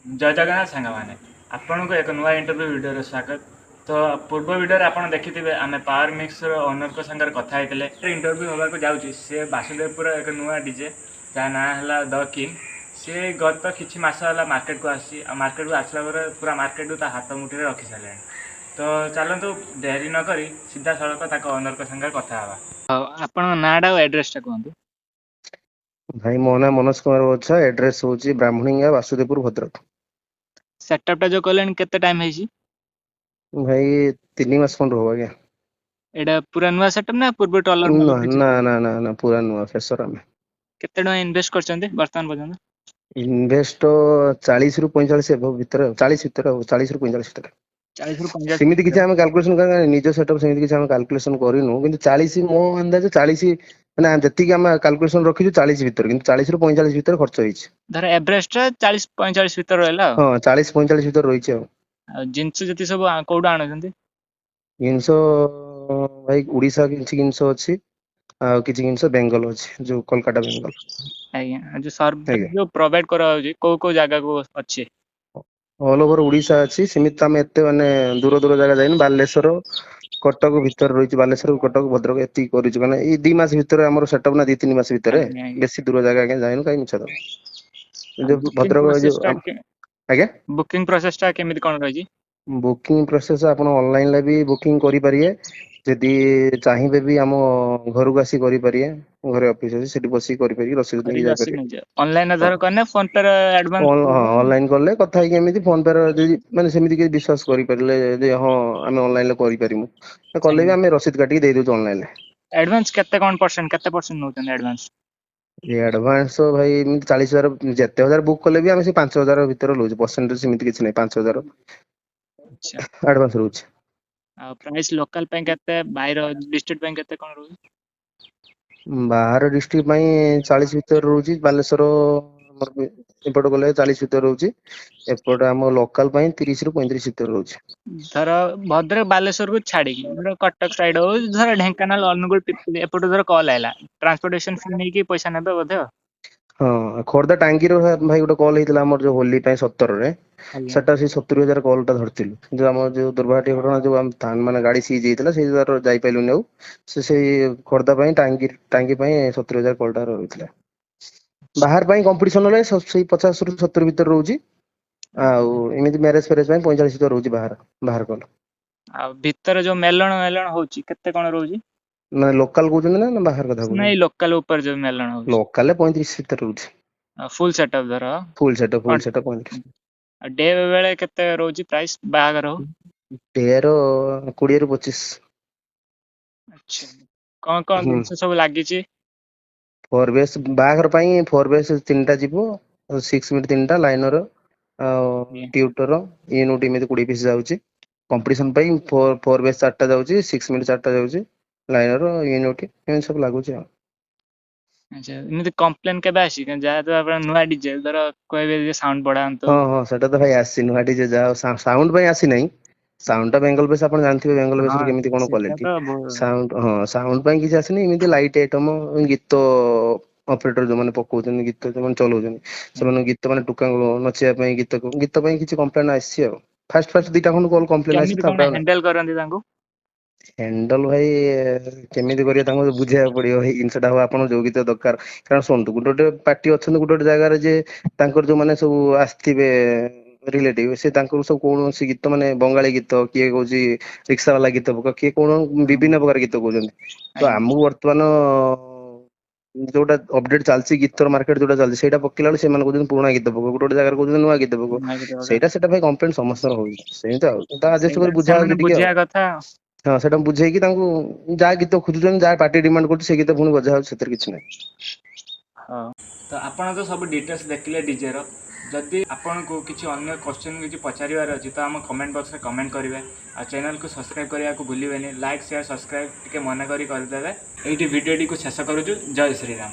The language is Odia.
ଜୟ ଜଗନ୍ନାଥ ସାଙ୍ଗମାନେ, ଆପଣଙ୍କୁ ଏକ ନୂଆ ଇଣ୍ଟରଭ୍ୟୁ ଭିଡ଼ିଓରେ ସ୍ୱାଗତ। ତ ପୂର୍ବ ଭିଡ଼ିଓରେ ଆପଣ ଦେଖିଥିବେ, ଆମେ ପାୱାର ମିକ୍ସର ଓନରଙ୍କ ସାଙ୍ଗରେ କଥା ହେଇଥିଲେ। ଇଣ୍ଟରଭ୍ୟୁ ହେବାକୁ ଯାଉଛି, ସେ ବାସୁଦେବପୁର ଏକ ନୂଆ ଡିଜେ, ଯାହା ନାଁ ହେଲା ଦ କିଙ୍ଗ। ସେ ଗତ କିଛି ମାସ ହେଲା ମାର୍କେଟକୁ ଆସିଛି, ଆଉ ମାର୍କେଟକୁ ଆସିଲା ପରେ ପୁରା ମାର୍କେଟକୁ ତା ହାତ ମୁଠିରେ ରଖି ସାରିଲାଣି। ତ ଚାଲନ୍ତୁ, ଡେରି ନ କରି ସିଧାସଳଖ ତାଙ୍କ ଓନରଙ୍କ ସାଙ୍ଗରେ କଥା ହେବା। ହଉ, ଆପଣଙ୍କ ନାଁଟା ଆଉ ଆଡ୍ରେସଟା କୁହନ୍ତୁ। ଭାଇ, ମୋ ନାଁ ମନୋଜ କୁମାର ଓଝା। ଆଡ୍ରେସ ହଉଛି ବ୍ରାହ୍ମଣୀଗାଁ, ବାସୁଦେବପୁର, ଭଦ୍ରକ। ସେଟଅପ୍ଟା ଯୋଉ କଲେଣି, କେତେ ଟାଇମ୍ ହେଇଛି? ଭାଇ, 3 ମାସ ଖଣ୍ଡେ ହବ ଆଜ୍ଞା। ଏଇଟା ପୁରା ନୂଆ ସେଟଅପ୍ ନା ପୂର୍ବ ଟଲର? ନା ନା ନା ନା ନା, ପୁରା ନୂଆ, ଫ୍ରେଶର ଆମେ। କେତେ ଟଙ୍କା ଇନଭେଷ୍ଟ କରିଛନ୍ତି ବର୍ତ୍ତମାନ ପର୍ଯ୍ୟନ୍ତ? ଇନଭେଷ୍ଟ 40ରୁ 45 ଏବଭ ଭିତରେ ଆଉ, 40 ଭିତରେ ଆଉ, 40ରୁ 45 ଭିତରେ। 40ରୁ 45। ସେମିତି କିଛି ଆମେ କାଲକୁଲେସନ, ନିଜ ସେଟଅପ୍, ସେମିତି କିଛି ଆମେ କାଲକୁଲେସନ କରିନୁ। କିନ୍ତୁ 40, ମୋ ଅନ୍ଦାଜ 40, ମାନେ ଯେତିକି ଆମେ କାଲକୁଲେସନ ରଖିଛୁ 40 ଭିତରେ, କିନ୍ତୁ 40ରୁ 45 ଭିତରେ ଖର୍ଚ୍ଚ ହେଇଛି। ଧର ଏଭରେଜ 40-45 ଭିତରେ ରହିଲା ଆଉ। ହଁ, 40-45 ଭିତରେ ରହିଛି ଆଉ। ଆଉ ଜିନିଷ ଯେତିକି ସବୁ କୋଉଠୁ ଆଣୁଛନ୍ତି? ଜିନିଷ ଭାଇ, ଓଡିଶା କିଛି ଜିନିଷ ଅଛି, ଆଉ କିଛି ଜିନିଷ ବେଙ୍ଗଲ ଅଛି, ଯୋଉ କୋଲକାତା ବେଙ୍ଗଲ। ଆଜ୍ଞା, ଆଉ ଯୋଉ ସର୍ଭିସ ଯୋଉ ପ୍ରୋଭାଇଡ କରାଯାଉଛି, କୋଉ କୋଉ ଜାଗାକୁ ଅଛି? ଅଲ୍ ଓଭର ଓଡିଶା ଅଛି। ସେମିତି ତ ଆମେ ଏତେ ମାନେ ଦୂର ଦୂର ଜାଗା ଯାଇନୁ। ବାଲେଶ୍ୱର, କଟକ ଭିତରେ ରହିଛି। ବାଲେଶ୍ୱର, କଟକ, ଭଦ୍ରକ ଏତିକି କରିଛୁ। ମାନେ ଏଇ 2 ମାସ ଭିତରେ ଆମର ସେଟଅପ୍ ନା, 2-3 ମାସ ଭିତରେ। ଆଜ୍ଞା ଆଜ୍ଞା ବେଶୀ ଦୂର ଜାଗା ଆଜ୍ଞା ଯାଇନୁ, କାହିଁ ମିଛ ଦବ। ଯୋଉ ଭଦ୍ରକ ଯୋଉ ଆଜ୍ଞା। ବୁକିଂ ପ୍ରୋସେସଟା କେମିତି କଣ ରହିଛି? ବୁକିଂ ପ୍ରୋସେସ, ଆପଣ ଅନଲାଇନରେ ବି ବୁକିଂ କରିପାରିବେ। ଯଦି ଚାହିଁବେ ବି ଆମ ଘରକୁ ଆସି କରିପାରିବେ। ଘରେ ଅଫିସ ଅଛି, ସେଠି ବସିକି କରିପାରିବେ, ରସିଦ ନେଇକି ଯାଇପାରିବେ। ଅନଲାଇନ ଧର କଲେ ଫୋନ ପେ ର ଆଡଭାନ୍ସ? ହଁ, ଅନଲାଇନ କଲେ କଥା ହେଇକି ଏମିତି ଫୋନ ପେ ର ଯଦି ମାନେ ସେମିତି କିଛି ବିଶ୍ୱାସ କରିପାରିଲେ ଯେ ହଁ, ଆମେ ଅନଲାଇନରେ କରିପାରିବୁ, କଲେ ବି ଆମେ ରସିଦ କାଟିକି ଦେଇଦଉଛୁ ଅନଲାଇନରେ। ଆଡଭାନ୍ସ କେତେ କଣ ପରସେଣ୍ଟ, କେତେ ପରସେଣ୍ଟ ନଉଛନ୍ତି ଆଡଭାନ୍ସ? ଆଡଭାନ୍ସ ଭାଇ, ଏମିତି 40,000, ଯେତେ ହଜାର ବୁକ୍ କଲେ ବି ଆମେ ସେ 5,000 ଭିତରେ ରହୁଛୁ। ପରସେଣ୍ଟେଜ ସେମିତି କିଛି ନାହିଁ, 5,000 ଆଡଭାନ୍ସ ରହୁଛି। ଆଉ ପ୍ରାଇସ୍ ଲୋକାଲ ପାଇଁ କେତେ, ବାହାର ଡିଷ୍ଟ୍ରିକ୍ଟ ପାଇଁ କେତେ କଣ ରହୁଛି? ବାହାର ଡିଷ୍ଟ୍ରିକ୍ଟ ପାଇଁ 40 ଭିତରେ ରହୁଛି। ବାଲେଶ୍ୱର ଆମର ଏପଟ ଗଲେ 40 ଭିତରେ ରହୁଛି। ଏପଟ ଆମ ଲୋକାଲ ପାଇଁ 30ରୁ 35 ଭିତରେ ରହୁଛି। ଧର ଭଦ୍ରକ, ବାଲେଶ୍ୱରକୁ ଛାଡିକି ଧର କଟକ ସାଇଡ ହଉ, ଧର ଢେଙ୍କାନାଳ, ଅନୁଗୁଳ, ପିପିଲି ଏପଟୁ ଧର କଲ୍ ଆଇଲା, ଟ୍ରାନ୍ସପୋର୍ଟେସନ ଫି ନେଇକି ପଇସା ନେବେ ବୋଧେ ଆଉ? ହଁ, ଖୋର୍ଦ୍ଧା ଟାଙ୍ଗିର ଭାଇ ଗୋଟେ କଲ୍ ହେଇଥିଲା ଆମର ଯୋଉ ହୋଲି ପାଇଁ 17ରେ। ସେଟା ସେଇ 70,000 କଲ୍ ଟା ଧରିଥିଲୁ। କିନ୍ତୁ ଆମର ଯୋଉ ଦୁର୍ଭାଗ୍ୟ ଘଟଣା, ଯୋଉ ଆମ ମାନେ ଗାଡି ସିଜ୍ ହେଇଥିଲା, ସେଇ ତାର ଯାଇପାରିଲୁନି ଆଉ। ସେ ସେଇ ଖୋର୍ଦ୍ଧା ପାଇଁ, ଟାଙ୍ଗି ଟାଙ୍ଗି ପାଇଁ 70,000 କଲ୍ ଟା ରହିଥିଲା। ବାହାର ପାଇଁ କମ୍ପିଟିସନ ହେଲେ ସେଇ 50ରୁ 70 ଭିତରେ ରହୁଛି। ଆଉ ଏମିତି ମ୍ୟାରେଜ ଫ୍ୟାରେଜ ପାଇଁ 45 ଭିତରେ ରହୁଛି, ବାହାର ବାହାର କଲ୍। ଆଉ ଭିତରେ ଯୋଉ ମେଲଣ ମେଲଣ ହଉଛି, କେତେ କଣ ରହୁଛି? ମାନେ ଲୋକାଲ କହୁଛନ୍ତି ନା ନା ବାହାର କଥା ନାଇଁ, କହୁଛନ୍ତି? ଲୋକାଲ ଉପରେ ଯୋଉ ମେଲଣ ହଉଛି। ଲୋକାଲ 35 ଭିତରେ ରହୁଛି। ଫୁଲ ସେଟଅପ୍ ଧର? ଫୁଲ ସେଟଅପ୍, ଫୁଲ ସେଟଅପ୍ 35। ଆଉ ଡେ ବେଳେ କେତେ ରହୁଛି ପ୍ରାଇସ୍, ବାହାଘର ହଉ? ଡେର 20ରୁ 25। ଆଚ୍ଛା, କଣ କଣ ଜିନିଷ ସବୁ ଲାଗିଛି? ଫୋର ବେସ୍, ବାହାଘର ପାଇଁ ଫୋର ବେସ୍ ତିନିଟା ଯିବ, 6 ମିନିଟ୍ ତିନିଟା, ଲାଇନର ଆଉ ଟ୍ୱିଟର, ୟୁନିଟ୍ ଏମିତି 20 ପିସ୍ ଯାଉଛି। କମ୍ପିଟିସନ ପାଇଁ ଫୋର ଫୋର ବେସ୍ ଚାରିଟା ଯାଉଛି, 6 ମିନିଟ୍ ଚାରିଟା ଯାଉଛି, ଲାଇନର, ୟୁନିଟ୍ ଏମିତି ସବୁ ଲାଗୁଛି ଆଉ। ଆଚ୍ଛା, ଏମିତି କମ୍ପ୍ଲେନ କେବେ ଆସିଛି, ଯାହା ତ ଆପଣ ନୂଆ ଡିଜେ, ଧର କହିବେ ଯେ ସାଉଣ୍ଡ ବଢାନ୍ତୁ? ହଁ, ସେଟା ତ ଭାଇ ଆସିଛି। ନୂଆ ଡିଜେ ଯାହା ସାଉଣ୍ଡ ପାଇଁ ଆସିନାହିଁ। ସାଉଣ୍ଡ ଟା ବେଙ୍ଗଲ ବେସ୍, ଆପଣ ଜାଣିଥିବେ ବେଙ୍ଗଲ ବେସ୍ ର କେମିତି କଣ ସେଟା କ୍ୱାଲିଟି। ତ ବହୁତ ସାଉଣ୍ଡ, ହଁ, ସାଉଣ୍ଡ ପାଇଁ କିଛି ଆସିନି। ଏମିତି ଲାଇଟ୍ ଆଇଟମ, ଗୀତ ଅପରେଟର ଯୋଉମାନେ ପକଉଛନ୍ତି, ଗୀତ ଯୋଉମାନେ ଚଲଉଛନ୍ତି, ସେମାନଙ୍କୁ ଗୀତ ମାନେ ଟୁକାଙ୍କୁ ନଚେଇବା ପାଇଁ ଗୀତ ଗୀତ ପାଇଁ କିଛି କମ୍ପ୍ଲେନ ଆସିଛି ଆଉ। ଫାଷ୍ଟ ଫାଷ୍ଟ ଦିଟା ଖଣ୍ଡେ କଲ୍ କମ୍ପ୍ଲେନ ଆସିଛି। କେମିତି କଣ ତାପରେ ହ୍ୟାଣ୍ଡେଲ କରନ୍ତି ତାଙ୍କୁ? ହ୍ୟାଣ୍ଡଲ ଭାଇ, କେମିତି କରିବେ, ତାଙ୍କୁ ବୁଝେଇବାକୁ ପଡିବ, ଏଇ ଜିନିଷଟା ହବ, ଆପଣ ଯୋଉ ଗୀତ ଦରକାର। କାରଣ ଶୁଣନ୍ତୁ, ଗୋଟେ ଗୋଟେ ପାର୍ଟି ଅଛନ୍ତି ଗୋଟେ ଗୋଟେ ଜାଗାରେ ଯେ ତାଙ୍କର ଯୋଉମାନେ ସବୁ ଆସିଥିବେ ରିଲେଟିଭ, ସେ ତାଙ୍କର ସବୁ କୌଣସି ଗୀତ, ମାନେ ବଙ୍ଗାଳୀ ଗୀତ, କିଏ କହୁଛି ରିକ୍ସା ବାଲା ଗୀତ ପକା, କିଏ କଣ ବିଭିନ୍ନ ପ୍ରକାର ଗୀତ କହୁଛନ୍ତି। ତ ଆମକୁ ବର୍ତ୍ତମାନ ଯୋଉଟା ଅପଡେଟ ଚାଲିଛି, ଗୀତର ମାର୍କେଟ ଯୋଉଟା ଚାଲିଛି, ସେଇଟା ପକେଇଲା ବେଳକୁ ସେମାନେ କହୁଛନ୍ତି ପୁରୁଣା ଗୀତ ପକ, ଗୋଟେ ଗୋଟେ ଜାଗାରେ କହୁଛନ୍ତି ନୂଆ ଗୀତ ପକ। ନୂଆ ଗୀତ ପକା। ସେଇଟା ଭାଇ କମ୍ପ୍ଲେନ ସମସ୍ତଙ୍କର ହଉଛି ସେମିତି। ଆଉ ତା ଆଡଜଷ୍ଟ ସେଇଟା କରି ବୁଝା ସେମାନେ ହଉଛି ଟିକେ ଆଉ। ବୁଝିବା କଥା। ହଁ, ସେଇଟା ବୁଝେଇକି ତାଙ୍କୁ ଯାହା ଗୀତ ଖୋଜୁଛନ୍ତି, ଯାହା ପାର୍ଟି ଡିମାଣ୍ଡ କରୁଛି, ସେ ଗୀତ ପୁଣି ବଜା ହଉଛି, ସେଥିରେ କିଛି ନାହିଁ। ହଁ, ତ ଆପଣ ତ ସବୁ ଡିଟେଲ୍ସ ଦେଖିଲେ ଡିଜେର। ଯଦି ଆପଣଙ୍କୁ କିଛି ଅନ୍ୟ କ୍ୱେଶ୍ଚନ୍ କିଛି ପଚାରିବାର ଅଛି, ତ ଆମ କମେଣ୍ଟ ବକ୍ସରେ କମେଣ୍ଟ କରିବେ। ଆଉ ଚ୍ୟାନେଲକୁ ସବସ୍କ୍ରାଇବ୍ କରିବାକୁ ଭୁଲିବେନି। ଲାଇକ୍, ସେୟାର, ସବସ୍କ୍ରାଇବ୍ ଟିକେ ମନେ କରି କରିଦେବେ। ଏଇଠି ଭିଡ଼ିଓଟିକୁ ଶେଷ କରୁଛୁ। ଜୟ ଶ୍ରୀରାମ।